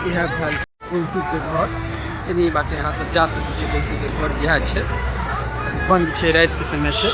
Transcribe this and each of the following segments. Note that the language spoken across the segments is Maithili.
इएह भेल कुल्फीके घर। एनी बाटे अहाँ सब जा सकै छी। कुल्फीके घर इएह छै, बंद छै, रातिके समय छै।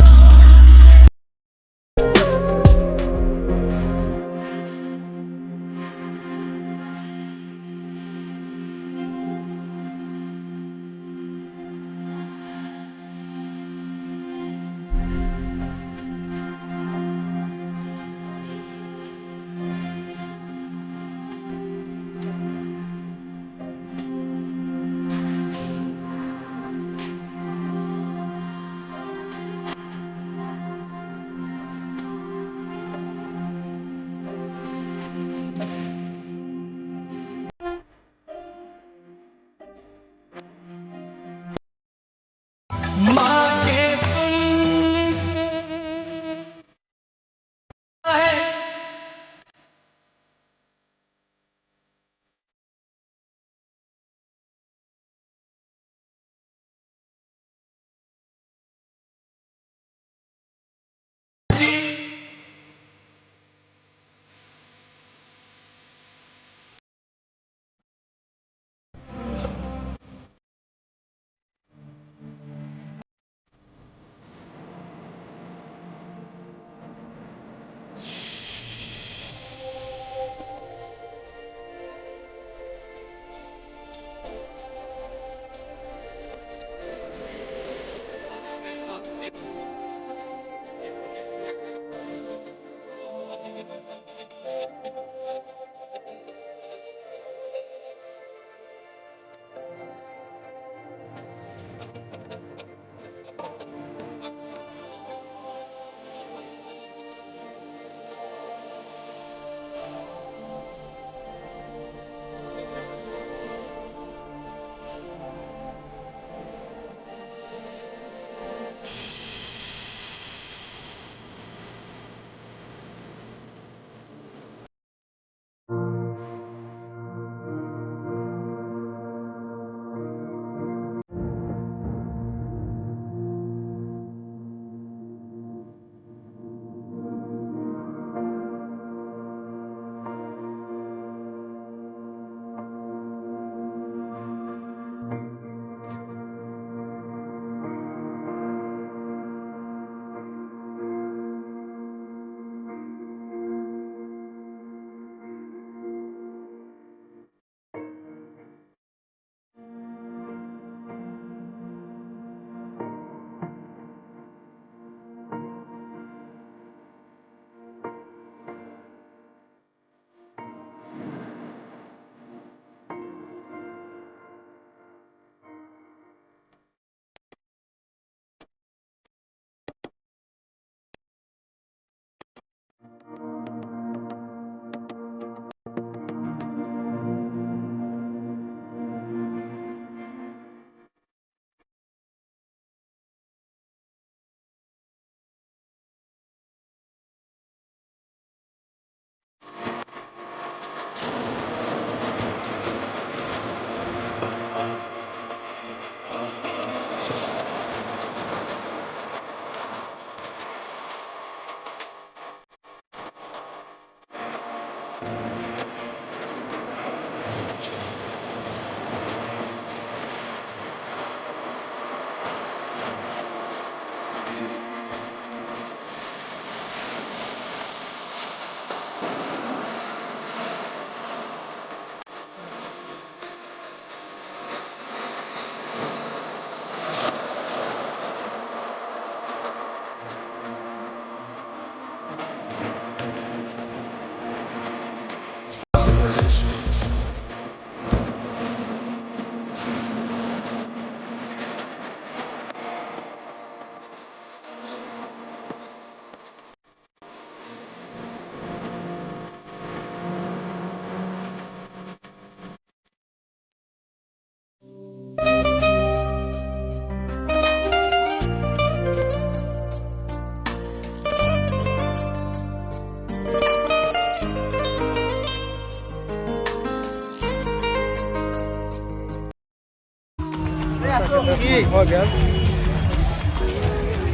भऽ गेल।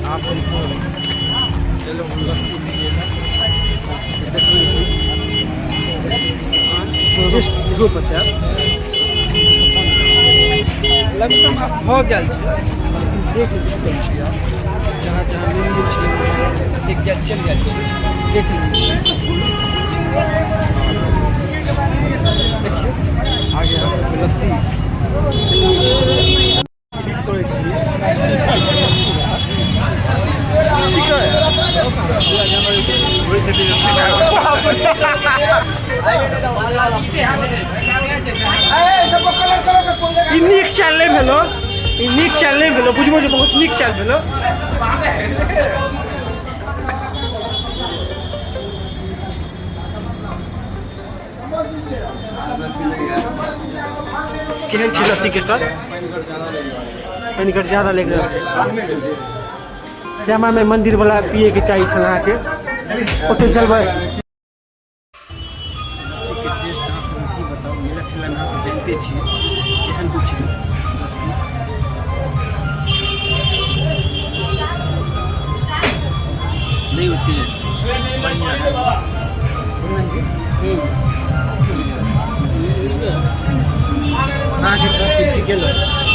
आब हमसब चलू लस्सी पियै लए। देखबै छी। टेस्ट सेहो बतायब। लमसम आब भऽ गेल छै, लमसम देख चुकल छी। आब जहाँ जहाँ मन्दिर छै देख गेल, चलि गेल छी, देख लेने छी। देखियौ आगे अहाँ सबके लस्सी करै छी। ई नीक चाल नहि भेलो, ई नीक चाल नहि भेलो। बुझबो जे बहुत नीक चाल भेलो। केहन छै लस्सी के स्वाद? पानिगर ज्यादा लागि रहल छै। श्यामा माइ मंदिर वाला पिए के चाही छल अहाँके, ओतऽ चलबै। लस्सीके टेस्ट अहाँ सब की बताउ, मेला ठेला अहाँ सब जानिते छियै केहन होइ छै लस्सी। नहि ओते बढ़िआँ है। अहाँके तरफ से ठीके लगल।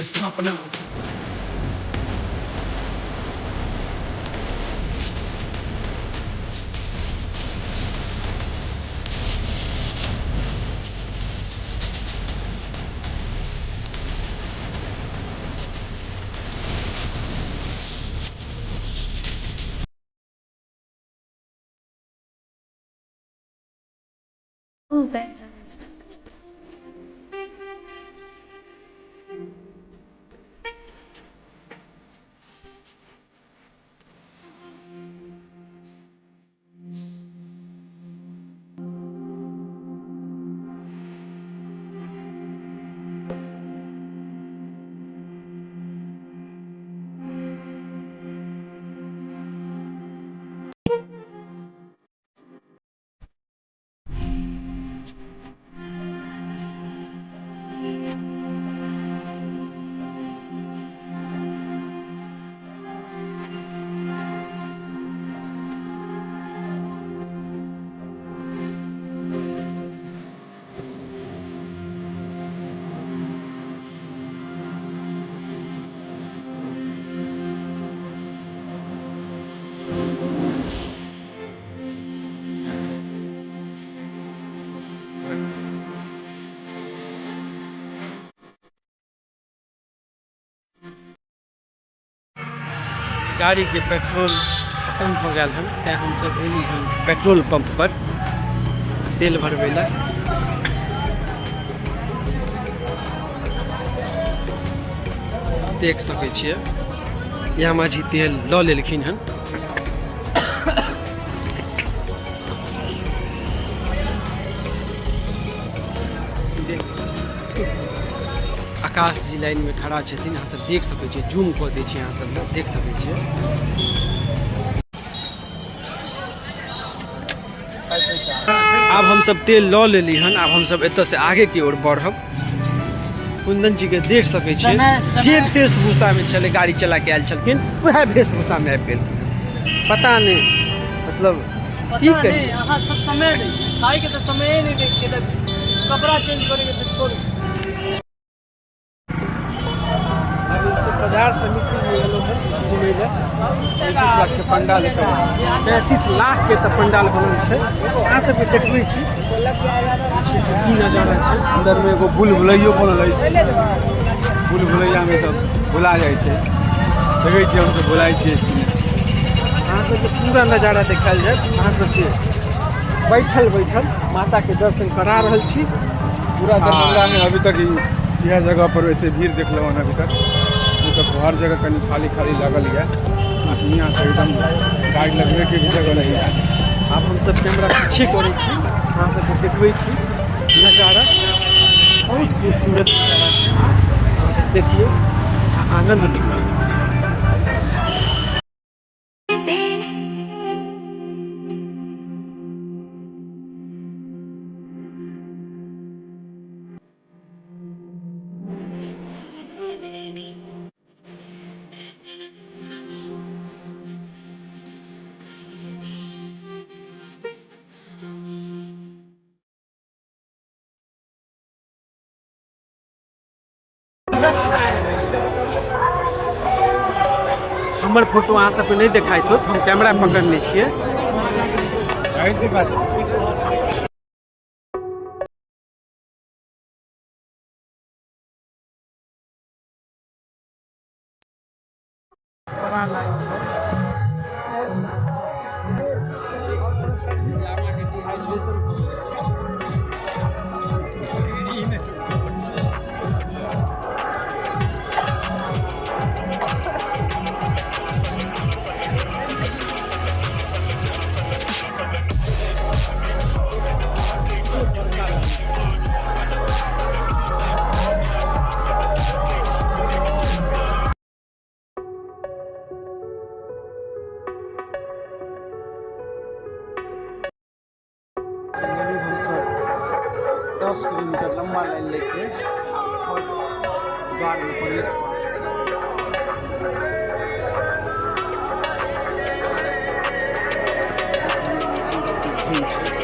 स्थापना। गाड़ीके पेट्रोल खतम भऽ गेल हन, तैँ हमसब एली हन पेट्रोल पंप पर तेल भरबै लए। देख सकै छियै, यामाजी तेल लऽ लेलखिन हन। आकाश जी लाइन में खड़ा छथिन, अहाँ सब देख सकै छियै। जूम कऽ दै छियै, अहाँ सब देख सकै छियै। आब हमसब तेल लऽ लेली हन, आब हमसब एतऽ से आगे की ओर बढ़ब। कुंदन जी के देख सकै छियै समय- जे वेशभूषामे छलै गाड़ी चला के आयल छलखिन वएह वेशभूषामे आबि गेलखिन। पता नहि मतलब की पता कही। नहि, अहाँ सब समय दै छियै, खायके तऽ समये नहि दै छियै, तऽ कपड़ा चेंज करैके तऽ छोड़ू। अभी हमसब बाजार समिति में एलहुँ हन घुमै लए। 35 लाख के पंडाल एतऽ 35 लाख के तऽ पंडाल बनल छै। अहाँ सबके देखबै छी जे छै से की नजारा छै। अंदर में एगो भूल भुलैयो बनल अछि। भूल भुलैया में सब भुला जाइ छै, देखै छियै हमसब भुलाइ छियै। अहाँ सबके पूरा नजारा देखायल जायत। अहाँ सबके बैठल बैठल माता के दर्शन करा रहल छी। पूरा दरभंगा में अभी तक इएह जगह पर एते भीड़ देखलहुँ हन अभी तक। नहीं तऽ हर जगह कनि खाली खाली लागल यऽ। हियाँ तऽ एकदम गाड़ी लगबैके भी जगह नहीं है। आब हमसब कैमरा पीछे करै छी, अहाँ सबके देखबै छी नजारा। बहुत खूबसूरत नजारा छै, अहाँ सब देखियौ आ आनन्द लियौ। हमर फोटो अहाँ सबके नहि देखाइत होत, हम कैमरा पकड़ने छियै। जाहिर सी बात छै। बड़ा लाइन छै। डिहाइड्रेशन। करीब हमसब 10 किलोमीटर लम्बा लाइन लेके द्वार में प्रवेश कऽ रहल छी। भीड़ छै।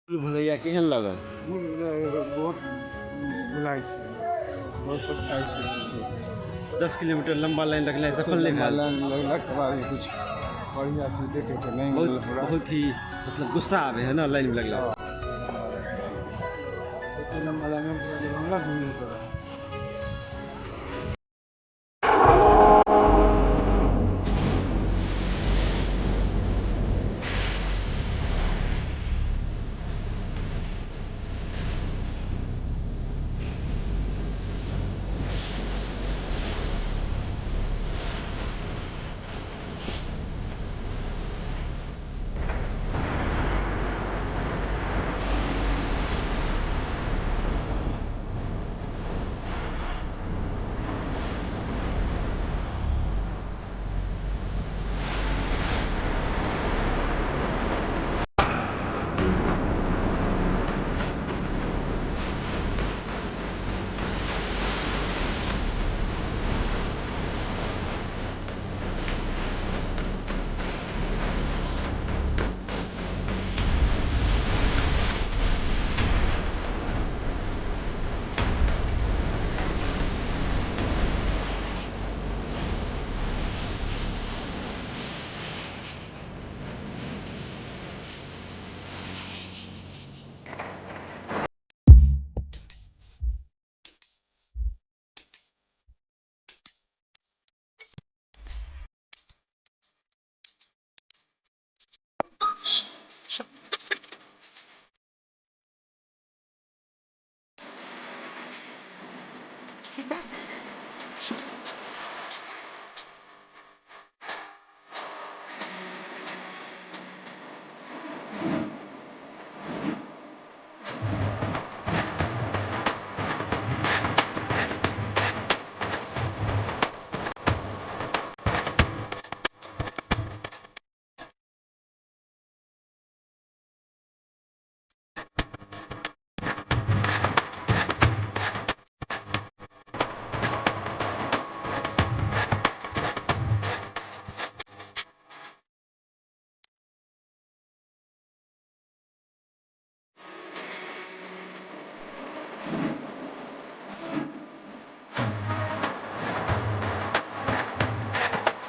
भुलैया केहन लागल? बहुत भुलाइ छै, बहुत पछताइ छै। 10 किलोमीटर लंबा लाइन लगला सफल नहीं भेल। लाइन लगलाके बाद कुछ बढ़िया चीज देखैके नहि बहुत मिलल हमरा। बहुत ही मतलब गुस्सा आवे है ना लाइन में लगला। एते लम्बा लाइन में हमरा घूमने से।